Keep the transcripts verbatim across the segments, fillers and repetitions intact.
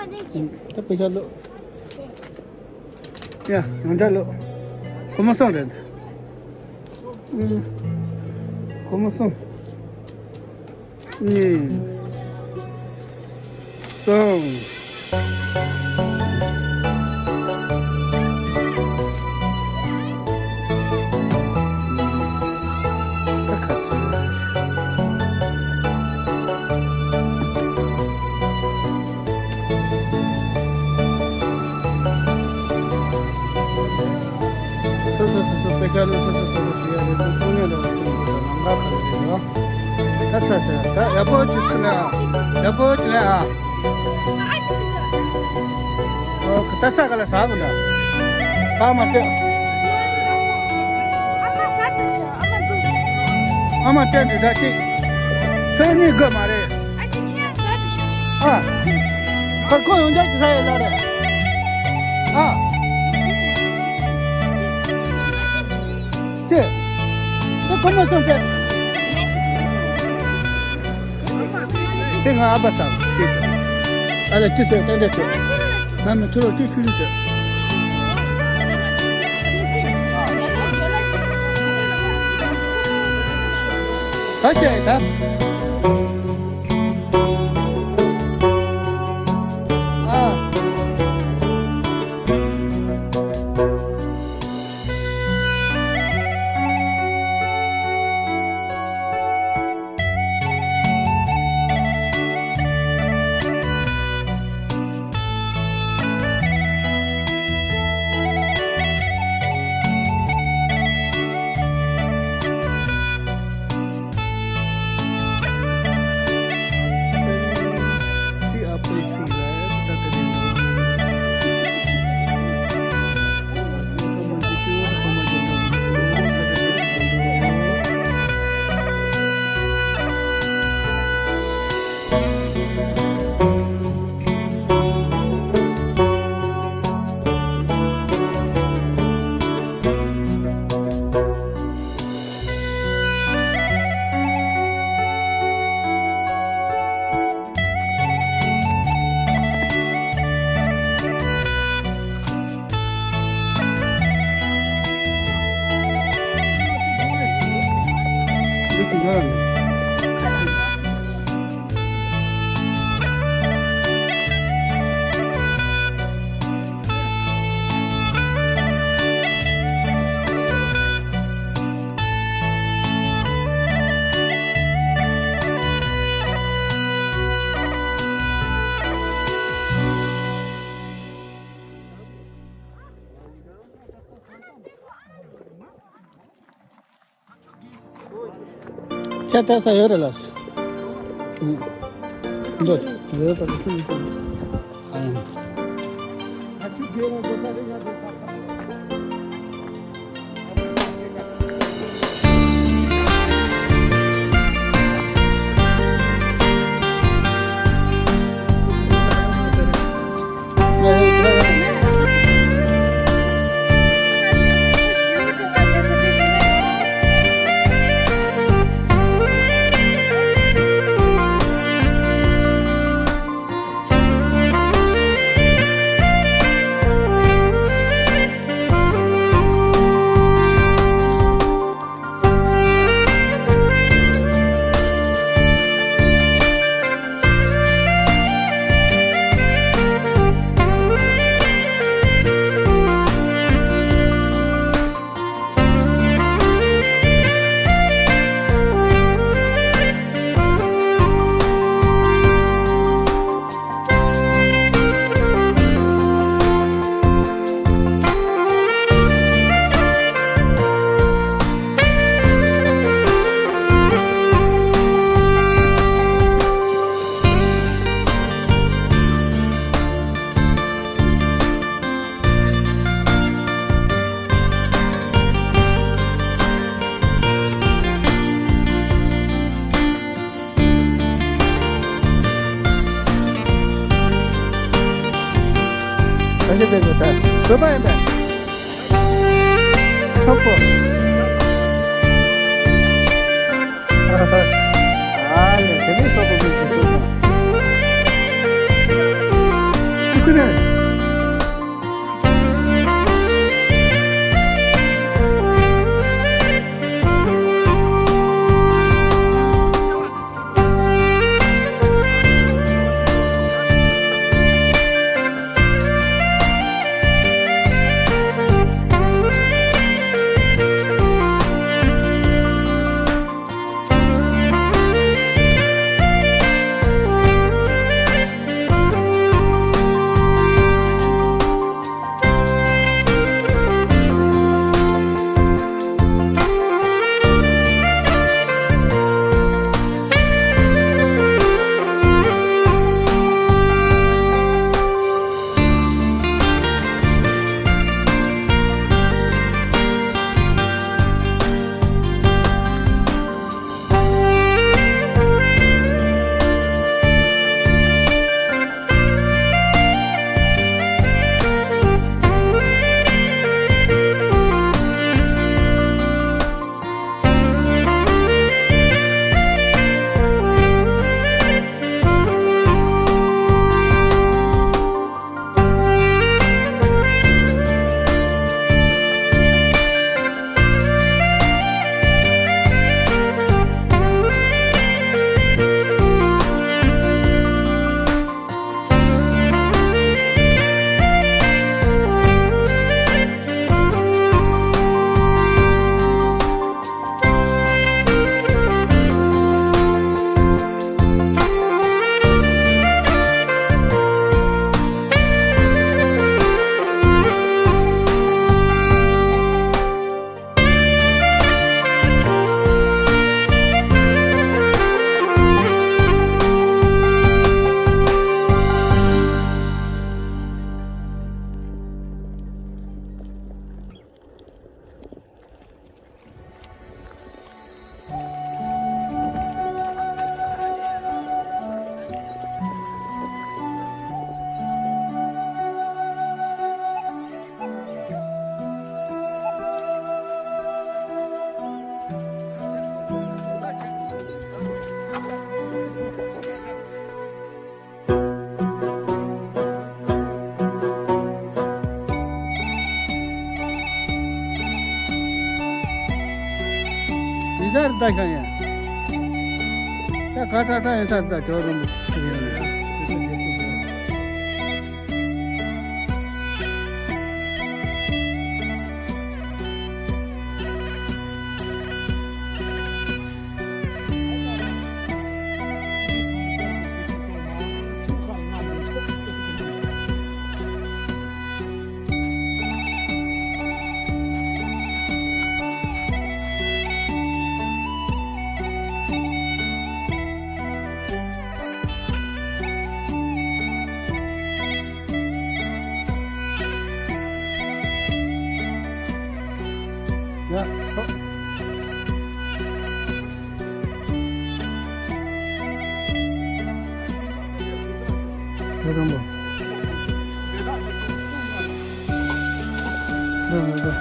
ད་པེ་ཤ་ལོ། ཡ། ཡང་འདྲ་ལོ། ཁོ་མོ་སོང་རེད། ཨུམ། ཁོ་མོ་སོང་། གཉིས། གསུམ། ད་ག་ཚོད། སོ་སོ་སོ་སོ་པེ་ཤ་ལོ། སོ་སོ་སོ་སོ་ཞུ་ཡ་རེད། ཚོང་ཉོ་འདྲ་བ་ཞིག་འདུག་ནམ་མཁའ་ཁ་ལ་རེད་ཡོ། ད་ཚ་ཚ་ད་ཡག་པོ་ཅིག་ཚུ་ལ་ཨ། ཡག་པོ་ཅིག་ལ་ཨ། ཨོ་ད་ས་ག་ལ་ཟ་གི་འདྲ། ཨ་མ་ཏེ། ཨ་མ་ཏེ་འདི་ད་ཅིག་ཚོད་གཉིས་དགོས་མ་རེད། ཨ། ཁ་ཁོ་ཡོང་འདྲ་ཅི་ས་ཡོད་ལ་རེད། ཨ། ཅེ། ད་ཁོ་མོ་སོང་ཅེ། དེ་ང་ཨ་པ་ས་ཅེ་ཅེ། ཨ་ལ་ཅི་ཚོད་ཏན་ཏན་ཚོད། ང་མི་ཁྲི་ལོ་ཅི་ཤུ་ཤུ་ཅེ། ད་ཅེ་ད། ཁྱེད་ལྟ་ས་ཡོད་རེད་ལགས། འདོད་རེད་ད་ལྟ་སུ་ཡིན་ཨ་ཡིན། ད་ཆ་དེ་ཚོ་ད་བོད་པ་ཡིན་པས། སོག་པོ། ཨ་ལེ་དེ་ནས་སོག་པོ་མི་ཚོ་ཚོ་དང་། འདི་ཚར་ད་ཤ་ཡ། ད་ཁ་ཁྲ་ཁྲ་ཡིན་ཚར་ད་ཇོ་རིན་པོ་ཆེ་ཡིན། ཡ། ད་རང་པོ། རང་པོ།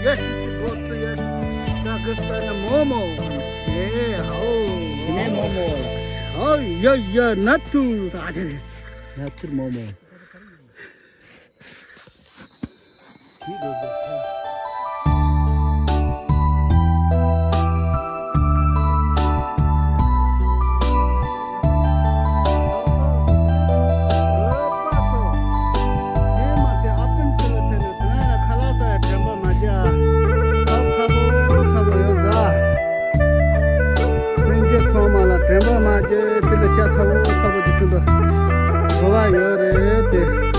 Yes, it's good to yes. Pakistan momo. Hey, how? Momo. Oh, yeah, yeah, not too. ཡ་ཐིར་མོ་མོ། ལྷན་རྒྱས་ཚང་མ་ལ་དྲན་པ་མ་བརྗེད། དེ་ལ་ལྕགས་ཚ་བོ་ཚ་བོ་ཅིག་ཐོན་འདུག་གོ་བ་ཡོད་རེད་དེ།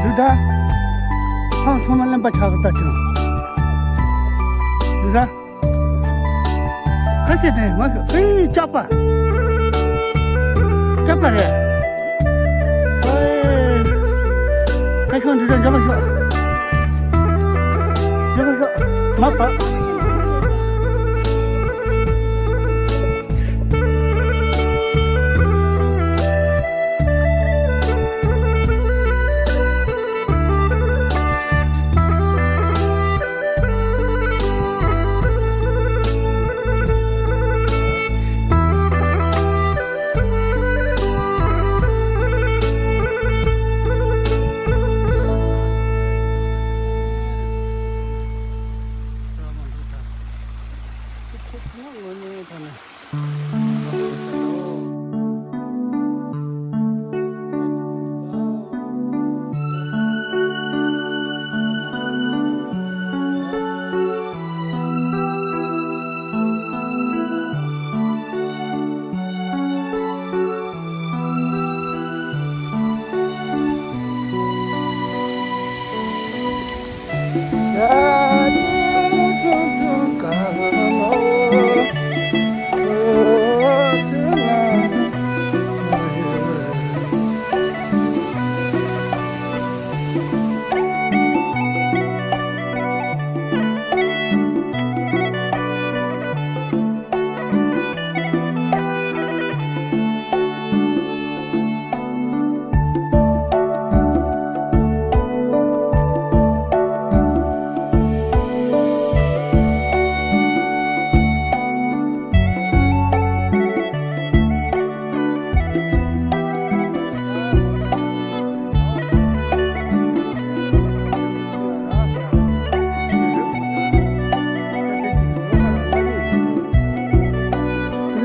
འདི་ད། ཧང་ཚང་མ་གླེན་པ་ཆགས་ཀྱི་ད་ཁྱོད། འདི་ད། ཁ་ཤས་དེ་ང་ཤོག་ཨེ་ལྕགས་པ། ལྕགས་པ་རེད། ཨེ། ཁ་ཤོག་འདི་ད་འཇོག་པ་ཤོག་འཇོག་པ་ཤོག་མ་པ།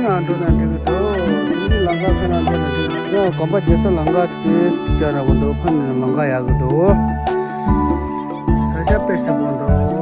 ཨ་འགྲོ་ན་འགྲིག་གི་འདུག་ལམ་ཁ་ཁ་ན་འགྲོ་ན་འགྲིག་གི་འདུག་གོམ་པ་རྒྱག་ས་ལམ་ཁ་དེ་ཅག་ར་བ་འདུག་ཕ་ནས་ལམ་ཁ་ཡག་གི་འདུག་ས་ཆ་དཔེ་ཞིག་པོ་འདུག